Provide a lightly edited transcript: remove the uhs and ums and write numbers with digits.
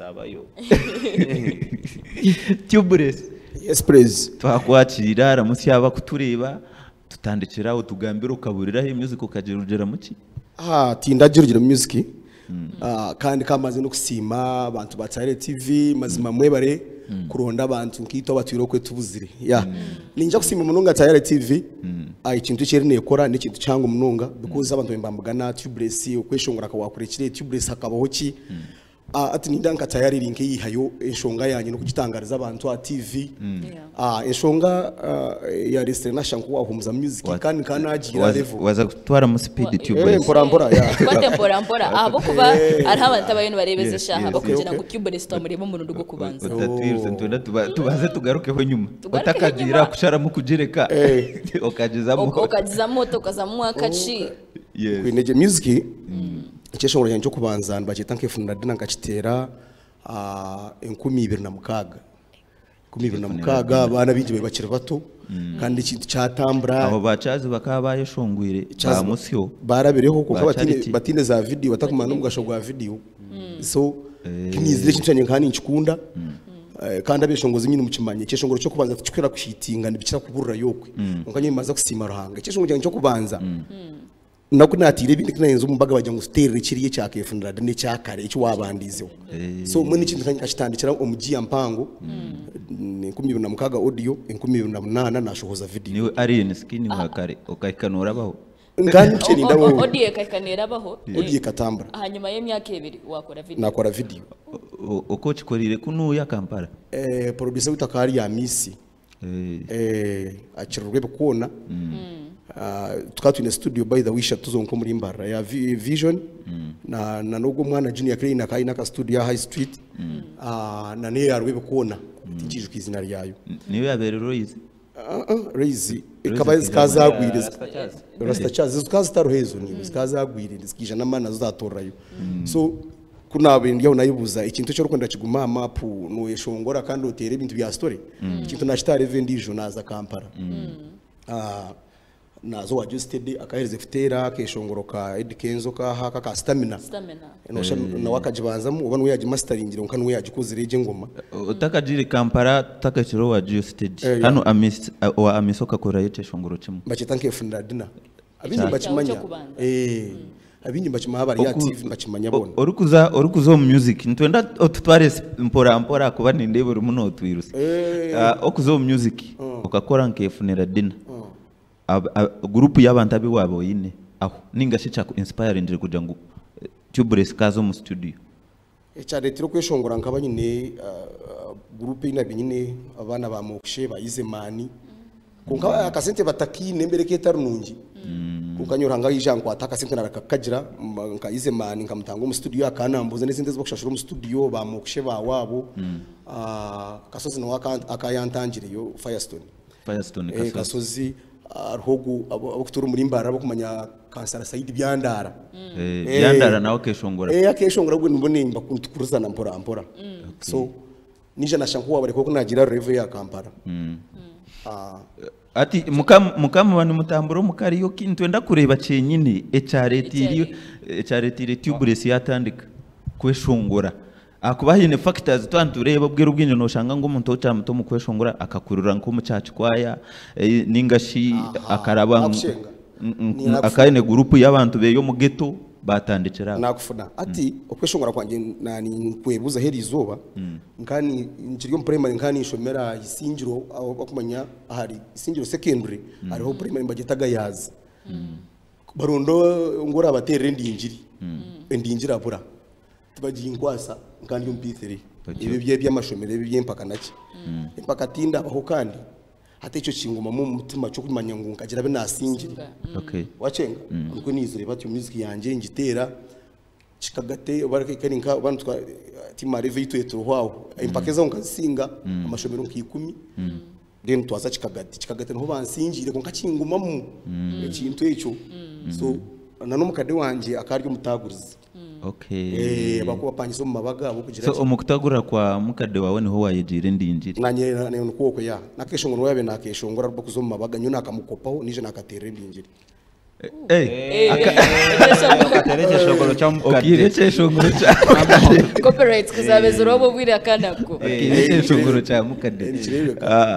Tutabayo. Tubeless. Yes, please. Twakwakiira, ramutsya abakutureeba, tutandikire aho tugambire okaburiraho music okagirugira muki? Ah, tindagirugire mu music. Ah, kandi kamaze n'okusiima abantu ba Tayare TV, mazima mwebare kuronda abantu nk'itwe abatwire okwe tubuzire. Yeah. Ninja kusiima munonga Tayare TV. Ah, ekintu ekyeri neekora n'ekintu kihango munonga because abantu bambagana Tubeless okweshongora akawakurekire Tubeless hakabaho ki? Ah, ati ninda nka Tayare eri nk'eyihayo enshonga yanye n'okugitangariza abantu aha TV. Ah, enshonga ya restaurant nashanku wahumuza music kandi nkanagira level. Waza kutwaramu speed Tubeless. Mpora mpora, yeah. Twate mpora mpora ahabwokuba hariho abantu abayo nibareeba ezi eshaaha bakugira ngu Tubeless twamureba omurundi gw'okubanza. Otatwiruse ntwenda tubanze tugarukeho nyuma. Tugarukeho Otakagira nyuma. kusharamu kugireka. Okagizamu. Okagizamu okazamu akaci. Yes. Kwinege music ekyeshongoro kyangye ky'okubanza nibakyeta nkefunira dina nkakiteera 2006. 2006 abaana baingi bari bakiri bato kandi ekintu kyatambura. Abo bachazi bakaba bayeshongwire Chazi ba musyo. Barabireho kuko Ba charity. batine za video batakumana n'omugasho gwa video. So kinizire ekintu kyangye nkaba ninkikunda. Kandi abeshongozi nyine mukimanye ekyeshongoro ky'okubanza tikikwera kuhitinga nibikira kuburira yokwe. Konka nyine maze kusiima Ruhanga. Ekyeshongoro kyangye ky'okubanza nako natiire ebindi kinayenza omu mbaga bagira ngu tuteerere kiriya ekyakefunira dina ekyakare eki wabandiizeho. So mbwenu ekintu nkanye nkakitandikira omu giya mpango, 2006 audio, 2008 nashohoza video. Niwe Alien Skin wa kare okahika norabaho. Ngani mche ninda wowe. Audio ekahika nerabaho. Audio ekatambura. Hanyuma y'emyaka 2 wakora video. Nakora video. Uko kikorire kunuya Kampala. Producer witwa Kari ya Misi. Akirurwe bikona. Tukaba twine studio by the way ishatu zonka muri Mbarara ya Vision. Na nubwo mwana Junior Crane akayi naka studio ya High Street. Na niyo yarwe bikona. Tinjije ku izina ryayo. Niyo yabere Royce. Royce Royce ikaba ikaba zikazagwire. Rasta Charles. Rasta Charles zikazitaruhezo niwe zikazagwire zikija n'amana zatorayo. So kunabe ndiyo nayibuza ikintu cyo rukunda kiguma map no yeshongora kandi utere ibintu bya story. Ikintu nashitare vendijo naza Kampala. Nazo wa Justed akahereza futera keshongoro ka Eddy Kenzo ka haka ka stamina. Stamina. Nosha na wakajibanzamu ubona uyaji masteringira nka nuwe yajikozire je ngoma. Utakajiri Kampala takachiro wa Justed. Hano amis wa amisoka kora yete shongoro chimu. Bachita nkefunda dina. Abinyi bachimanya. Abinyi bachimanya bari ya TV bachimanya bona. Orukuza music ntwenda otutware mpora mpora kuba ninde buri muno otwiruse. Okuza music ukakora nkefunira dina. Group y'abantu abiwabo yine aho ninga shicha ku inspire ndire kugira ngo Tubeless kazo mu studio. Echaretiro kweshongora nkaba nyine group ina binyine abana ba Mokshe bayize mani. Konka akasente batakine mbere ketarunungi. Konka nyoranga yijanko atakasente narakakagira nka yize mani nkamutanga mu studio akanambuza n'izindi zibakushashura mu studio ba Mokshe ba wabo. Kasozi no akayantangireyo Firestone. Firestone Kasozi. Kasozi Ruhogo abakutura muri Mbarara bo kumanya Kansara Said Byandara. Byandara nawe keshongora. Akeshongora gwe mbone mbakuntukuruzana mpora mpora. So nije nashankuwa bari ko nagira reve ya Kampala. Ati mukamu bantu mutamburo mukariyo kintwenda kureba cenyine echaretiri Tubeless yatandika kweshongora. Akuba hine factors twantureba bwira ubwinjo noshanga ngo umuntu ocha muto mu kweshongora akakurura nko mu church kwaya ningashi akaraba akayine group y'abantu beyo mu ghetto batandikira. Nakufuna ati okweshongora kwanje nani nkwebuza heri izuba nkani nkiri mu primary nkani nshomera isingiro aho bakumanya ahari isingiro secondary hariho primary bagitaga yazi barondo ngora abaterere ndinjiri ndinjira bura tubagiye nkwasa nkandi mu P3 ibi bye by'amashomero ibi by'empaka naki empaka tinda aho kandi hata icyo kinguma mu mutima cyo kumanya ngo nkagira be nasingira. Wacenga nuko nizere bati music yanje ngitera kikagate bareke nka bantu twa tima reve yituye turuhwaho empaka zo nkazinga amashomero nkikumi then twaza kikagate kikagate niho bansingire ko nkakinguma mu ikintu icyo. So na no mukade wanje akaryo mutaguriza. Bakuba pangizo mu mabaga abo kugira. So omukutagura kwa mukade wawe niho wayegire ndinjire. Nanye nkuko ya nakeshongoro yabe nakeshongora rwo kuzo mu mabaga nyo nakamukopaho nije nakaterere ndinjire. Eh, Katere ekyeshongoro kya okiire mukadde. ekyeshongoro kya mukadde. Copyright kuzaba eziriho obwo bwire akanako. Okiire ekyeshongoro kya mukadde. Nikireebeka. Ah.